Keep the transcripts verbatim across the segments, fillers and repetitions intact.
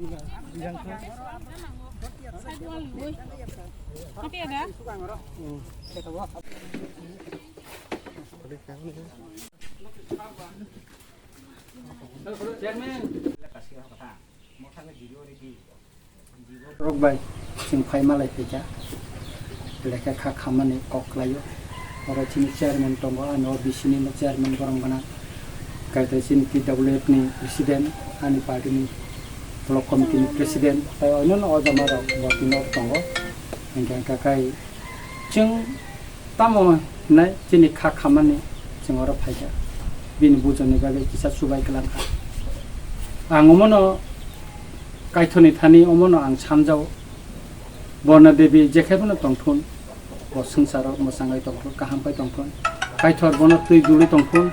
Rok bai chwng phai malai phaikha, belai khe kha khammani kok khlaio. Oro chini chairman tongo, ani O B C ni no chairman borok gwnang, kaitor chini P W F ni president, ani party ni block committee ni president, tai onno no o jama rok bo tino tongo. Hinkhe hinkha khai chwng tamo hinai chini kha khammani chwng oro phaikha, bini bujoni bagwi kisa chubai kwlangkha. Ang omono Kaitorni thani omono ang sanjao, Borna Devi jekhe phano tongthun, bo swngcharo mwchangwi tongthun, kaham khai tongthun, Kaitor bono twi duli tongthun,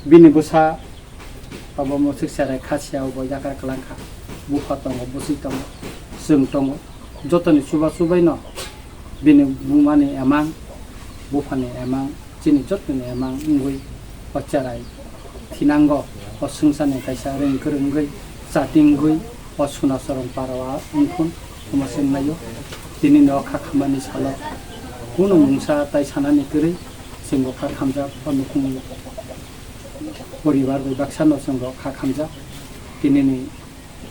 bini bwsa abo mwswk cherai kha siya bo yakar kwlangkha, bupha tongo, bwswi tongo, chwng tongo, jotoni chuba chubaino bini bumani emang, buphani emang, chini jotoni emang wngwi o cherai thinango, o swngcharni kaisa rwng kwrwng wngwi chating wngwi o Sunasorong parao wngthun, omo se wnglaio. Tini no kha khammani salo kunu mungsa tai sanani kwrwi chwngbo kha khamjak o nukhungni poribar bai baksano chwngbo kha khamjak. Tinini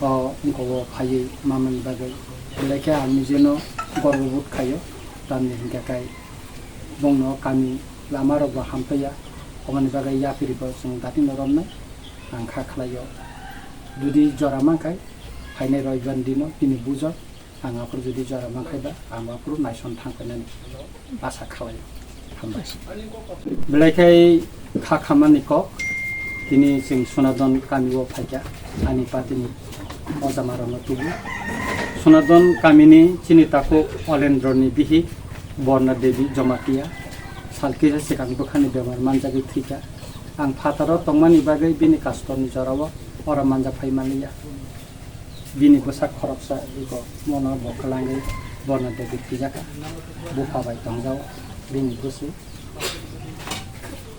o wngkok o phaiwi mamani bagwi belai khe ang nijeno gorbo bodh khaio, tamni hinkhe kai bongno kami lama rokbo hampaiya, oboni bagwi yapiribo chwng datimno romnai ang kha khlaio. Jodi jora mankhai phainai roibar dino bini bujor ang aphuru jodi jora mankhaiba ang aphuru naisong thangpainani basa khlaio. Hambai. Belai khai kha khamani kok, tini chwng Sunadon kami o phaikha, ani party ni o jama rokno tubu. Sunadon kami ni chini takhuk Olendro ni bihik Borna Devi Jomatia, sal kisa swkang bwkhani bemar manjagwi thwikha. Ang phataro tongmani bagwi bini kastor ni jorao oro manjak phai manliya. Bini bwsa khoroksa ego mono bo kwlangwi Borna Devi thwijakha. Bupha bai tongjao bini bwswi.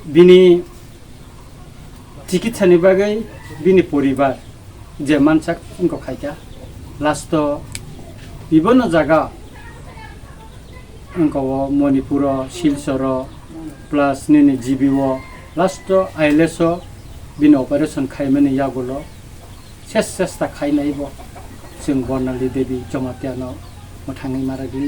Bini chikitsani bagwi bini poribar je mansak wngkha khaikha, last o bibonno jaga wngkha o Manipur o, Silchar o, plus nini G B o, last o I L S o bini operation khaimani yagulo ses chesta khainai bo chwng Bornali Devi Jamatia no mwthangwi ma rwgwi.